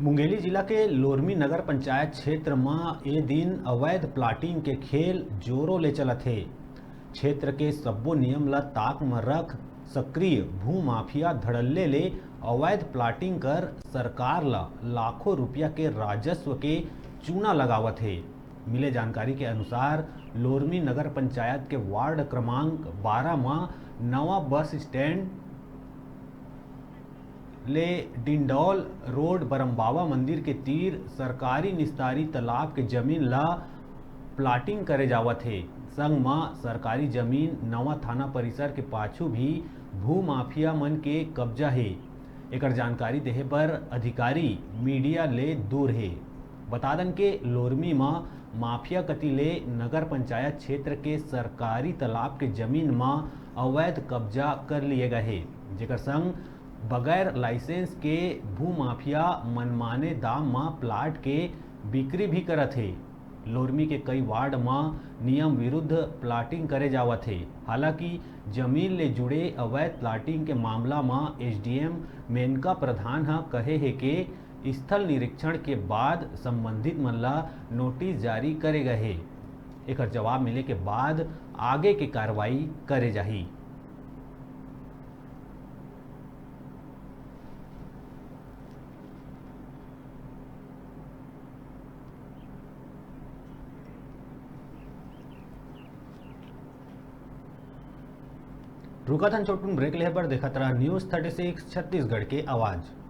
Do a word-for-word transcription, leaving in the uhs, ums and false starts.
मुंगेली जिला के लोरमी नगर पंचायत क्षेत्र म ए दिन अवैध प्लाटिंग के खेल जोरों ले चलत हे। क्षेत्र के सब्बो नियम ल ताक म रख सक्रिय भूमाफिया धड़ल्ले ले अवैध प्लाटिंग कर सरकार ल लाखों रुपया के राजस्व के चूना लगावत हे। मिले जानकारी के अनुसार, लोरमी नगर पंचायत के वार्ड क्रमांक बारह म नवा बस स्टैंड ले डिंडौल रोड बरम्बावा मंदिर के तीर सरकारी निस्तारी तालाब के जमीन ला प्लाटिंग करे जावत हे। संग म सरकारी जमीन नवा थाना परिसर के पाछू भी भूमाफिया मन के कब्जा हे। एकर जानकारी देहे बर अधिकारी मीडिया ले दूर हे। बता दन के लोरमी म माफिया कति ले नगर पंचायत क्षेत्र के सरकारी तालाब के जमीन म अवैध कब्जा कर लिए गए हे, जेकर संग बगैर लाइसेंस के भूमाफिया मनमाने दाम म प्लाट के बिक्री भी करत हे। लोरमी के कई वार्ड म नियम विरुद्ध प्लाटिंग करे जावत हे। हालांकि जमीन ले जुड़े अवैध प्लाटिंग के मामला म एसडीएम मेनका प्रधान ह कहे हे के स्थल निरीक्षण के बाद संबंधित मन ला नोटिस जारी करे गए हे। एकर जवाब मिले के बाद आगे के कार्रवाई करे जाही। रुकत हन छोटकुन ब्रेक लेहे बर, देखत रहा न्यूज़ थर्टी सिक्स छत्तीसगढ़ के आवाज़।